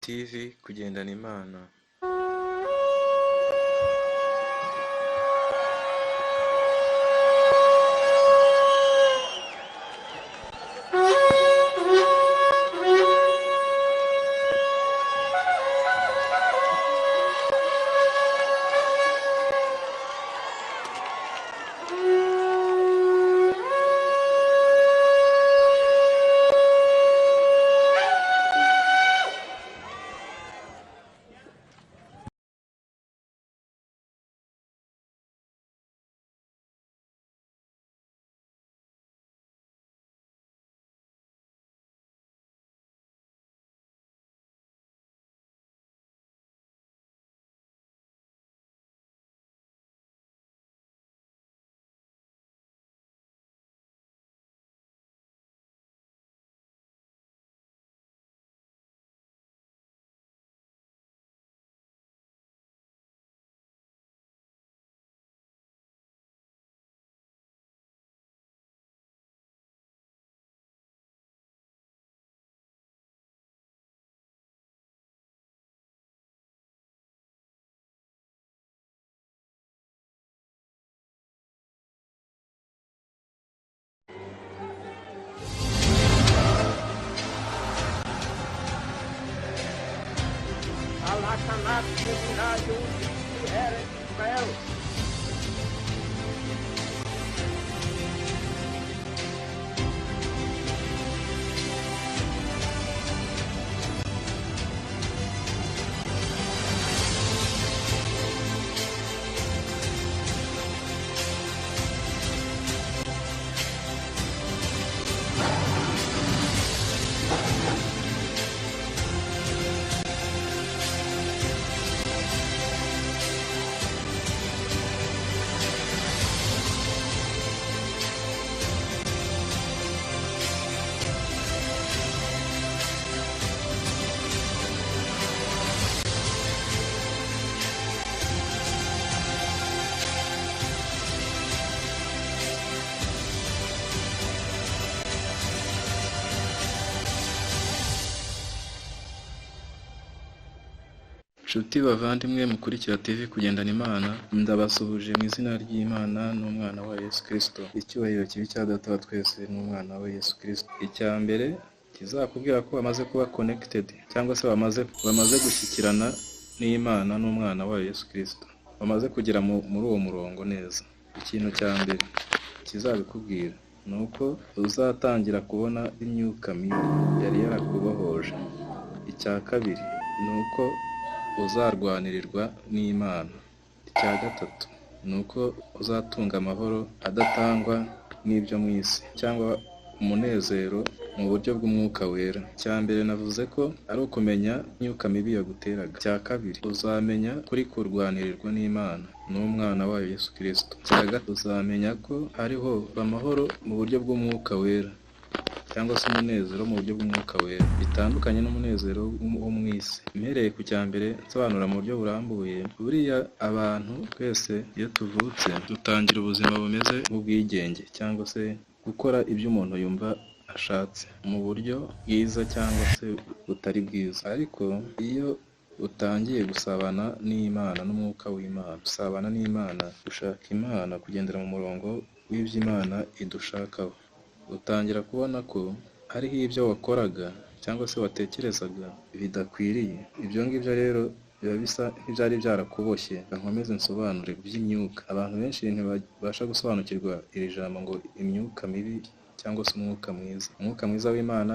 TV Kugendana Imana. Nshuti bavandimwe mukurikira TV Kugendana Imana, ndabasuhuje mu izina ry'Imana n'umwana wa Yesu Kristo. Icyubahiro kibi cya Data wa twese n'umwana we Yesu Kristo. Icya mbere kizakubwira ko bamaze kuba connected cyangwa se bamaze gushyikirana n'Imana n'umwana wa Yesu Kristo, bamaze kugera muri uwo murongo neza. Ikintu cya mbere kizabikubwira ni uko uzatangira kubona imyuka mibi yari yarakubohoje. Icya kabiri ni uko uzarwanirirwa n'Imana. Icya gatatu ni uko uzatunga amahoro adatangwa n'ibyo mu isi cyangwa umunezero mu buryo bw'umwuka wera. Icya mbere navuze ko ari ukumenya imyuka mibi yaguteraga. Icya kabiri uzamenya kuri kurwanirirwa n'Imana n'umwana wayo Yesu Kristo. Icya gatatu uzamenya ko hariho amahoro mu buryo bw'umwuka wera cyangwa se umunezero mu buryo bw'umwuka wera, bitandukanye n'umunezero wo mu isi. Mpereye ku cya mbere nsobanura mu buryo burambuye, buriya abantu twese iyo tuvutse dutangira ubuzima bumeze nk'ubwigenge cyangwa se gukora ibyo umuntu yumva ashatse mu buryo bwiza cyangwa se butari bwiza. Ariko iyo utangiye gusabana n'Imana n'umwuka w'Imana, gusabana n'Imana, gushaka Imana, kugendera mu murongo w'iby'Imana idushakaho, utangira kubona ko hariho ibyo wakoraga cyangwa se watekerezaga bidakwiriye. Ibyo ngibyo rero biba bisa nk'ibyari byarakuboshye. Nkomeze nsobanure by'imyuka. Abantu benshi ntibabasha gusobanukirwa iri jambo ngo imyuka mibi cyangwa se umwuka mwiza, umwuka mwiza w'Imana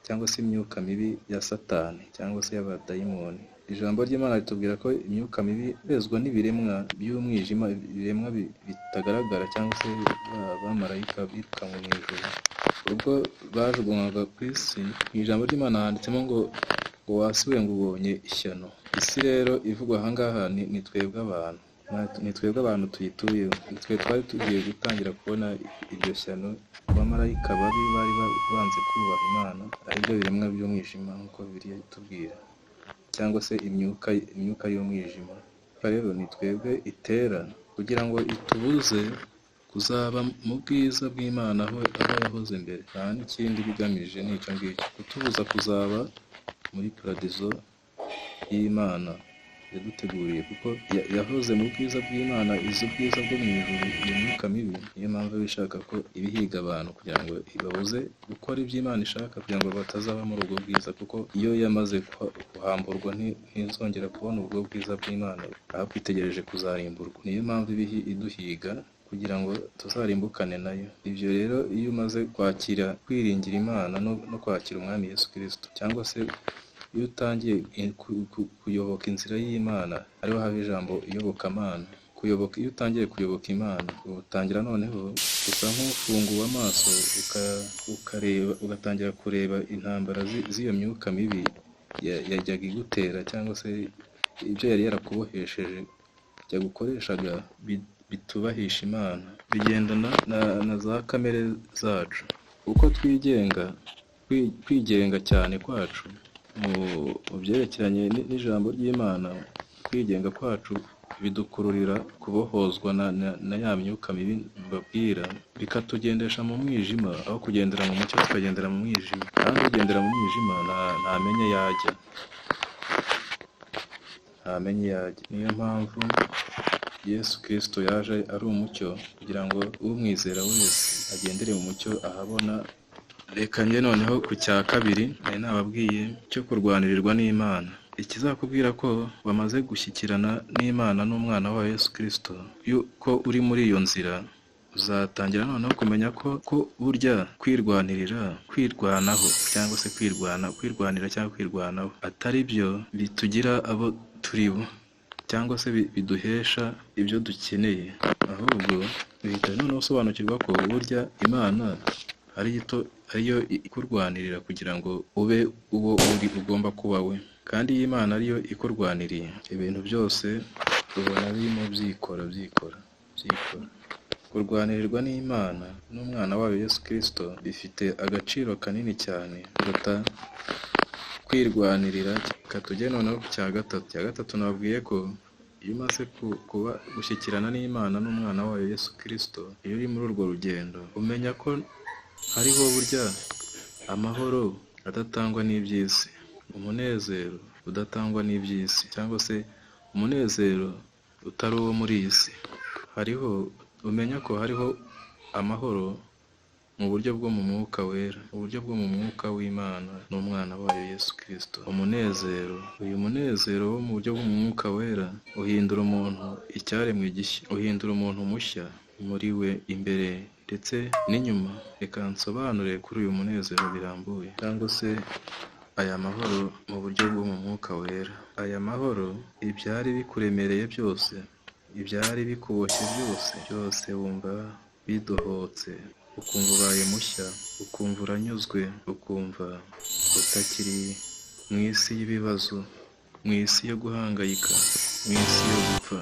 cyangwa se imyuka mibi ya Satani cyangwa se y'abadayimoni. Ijambo ry'Imana ritubwira ko imyuka mibi iherezwa n'ibiremwa by'umwijima, ibiremwa bitagaragara cyangwa se abamarayika birukanwe mu ijuru. Ubwo bajugunywaga ku isi, mu ijambo ry'Imana handitsemo ngo wasiwe ngo ubonye ishyano. Isi rero ivugwa aha ngaha ni twebwe abantu, ni twebwe abantu tuyituyeho, ni twe twari tugiye gutangira kubona iryo shyano. Abamarayika babi bari banze kubaha Imana, aribyo biremwa by'umwijima nk'uko Bibiliya itubwira, cyangwa se imyuka y'umwijima. Rero ni twebwe itera kugira ngo itubuze kuzaba mu bwiza bw'Imana aho yahoze mbere. Nta n'ikindi bigamije ni icyo ngicyo, kutubuza kuzaba muri paradizo y'Imana yaduteguriye, kuko yahoze mu bwiza bw'Imana, izi ubwiza bwo mu ijuru. Iyo myuka mibi niyo mpamvu iba ishaka ko ibihiga abantu kugira ngo ibabuze gukora ibyo Imana ishaka, kugira ngo batazaba muri ubwo bwiza, kuko iyo yamaze kuhamburwa ntizongera kubona ubwo bwiza bw'Imana, ahubwo itegereje kuzarimburwa. Niyo mpamvu iba iduhiga kugira ngo tuzarimbukane nayo. Ibyo rero iyo umaze kwakira kwiringira Imana no kwakira Umwami Yesu Kristo, cyangwa se iyo utangiye kuyoboka inzira y'Imana, ariho haba ijambo iyobokamana. Kuyoboka, iyo utangiye kuyoboka Imana, utangira noneho usa nk'ufunguwe amaso, ukareba, ugatangira kureba intambara z'iyo myuka mibi yajyaga igutera, cyangwa se ibyo yari yarakubohesheje yagukoreshaga bitubahisha Imana, bigendana na za kamere zacu. Uko twigenga, kwigenga cyane kwacu mu byerekeranye n'ijambo ry'Imana, kwigenga kwacu bidukururira kubohozwa na ya myuka mibi mbabwira, bikatugendesha mu mwijima, aho kugendera mu mucyo tukagendera mu mwijima. Kandi ugendera mu mwijima ntamenye yajya, ntamenye yajya. Niyo mpamvu Yesu Kristo yaje ari umucyo, kugira ngo umwizera wese agendere mu mucyo ahabona. Reka njye noneho ku cya kabiri nari nababwiye cyo kurwanirirwa n'Imana. Ikizakubwira ko wamaze gushyikirana n'Imana n'umwana wa Yesu Kristo, yuko uri muri iyo nzira, uzatangira noneho kumenya ko burya kwirwanirira, kwirwanaho cyangwa se kwirwana, kwirwanira cyangwa kwirwanaho atari byo bitugira abo turi bo, cyangwa se biduhesha ibyo dukeneye, ahubwo bihita noneho usobanukirwa ko burya Imana ariyo ikurwanirira kugira ngo ube uwo uri ugomba kuba we. Kandi iyo Imana ariyo ikurwaniriye, ibintu byose ubona birimo byikora, byikora, byikora. Kurwanirirwa n'Imana n'umwana wayo Yesu Kristo bifite agaciro kanini cyane kuruta kwirwanirira. Reka tujye noneho ku cya gatatu. Icya gatatu nababwiye ko iyo umaze kuba gushyikirana n'Imana n'umwana wayo Yesu Kristo, iyo uri muri urwo rugendo umenya ko hariho burya amahoro adatangwa n'iby'isi, umunezero udatangwa n'iby'isi, cyangwa se umunezero utari uwo muri iyi si. Hariho, umenya ko hariho amahoro mu buryo bwo mu mwuka wera, mu buryo bwo mu mwuka w'Imana n'umwana wayo Yesu Kristo. Umunezero, uyu munezero wo mu buryo bwo mu mwuka wera uhindura umuntu icyaremwe gishya, uhindura umuntu mushya muri we imbere ndetse n'inyuma. Reka nsobanure kuri uyu munezero birambuye, cyangwa se aya mahoro mu buryo bwo mu mwuka wera. Aya mahoro, ibyari bikuremereye byose, ibyari bikuboshye byose, byose wumva bidohotse, ukumva ubaye mushya, ukumva uranyuzwe, ukumva utakiri mu isi y'ibibazo, mu isi yo guhangayika, mu isi yo gupfa.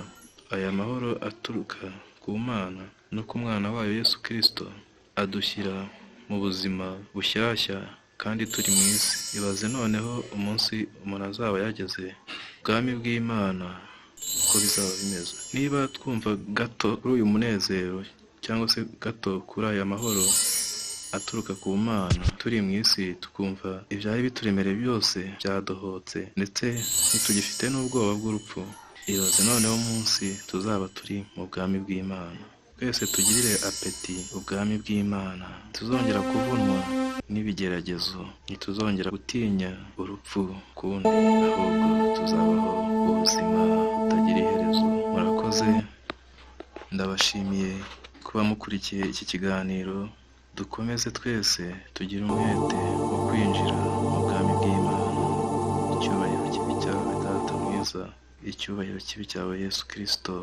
Aya mahoro aturuka ku Mana no ku mwana wayo Yesu Kristo adushyira mu buzima bushyashya kandi turi mu isi. Ibaze noneho umunsi umuntu azaba yageze ubwami bw'Imana uko bizaba bimeze. Niba twumva gato kuri uyu munezero cyangwa se gato kuri aya mahoro aturuka ku Mana turi mu isi, tukumva ibyari bituremereye byose byadohotse, ndetse ntitugifite n'ubwoba bw'urupfu. Ibaze noneho umunsi tuzaba turi mu bwami bw'Imana. Twese tugirire apeti ubwami bw'Imana. Tuzongera kuvunwa n'ibigeragezo, ntituzongera gutinya urupfu ukundi, ahubwo tuzabaho ubuzima butagira iherezo. Murakoze, ndabashimiye kuba mukurikiye iki kiganiro. Dukomeze twese tugire umwete wo kwinjira mu bwami bw'Imana. Icyubahiro kibe cyawe Data mwiza, icyubahiro kibe cyawe Yesu Kristo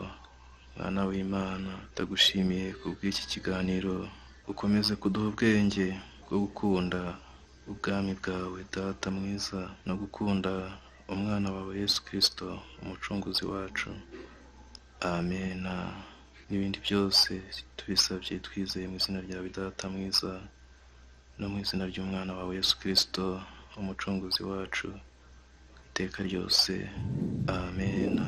Mwana w'Imana. Ndagushimiye kubw'iki kiganiro, ukomeze kuduha ubwenge bwo gukunda ubwami bwawe Data mwiza, no gukunda umwana wawe Yesu Kristo umucunguzi wacu. Amena. N'ibindi byose tubisabye twizeye mu izina ryawe Data mwiza, no mu izina ry'umwana wawe Yesu Kristo umucunguzi wacu, iteka ryose. Amena.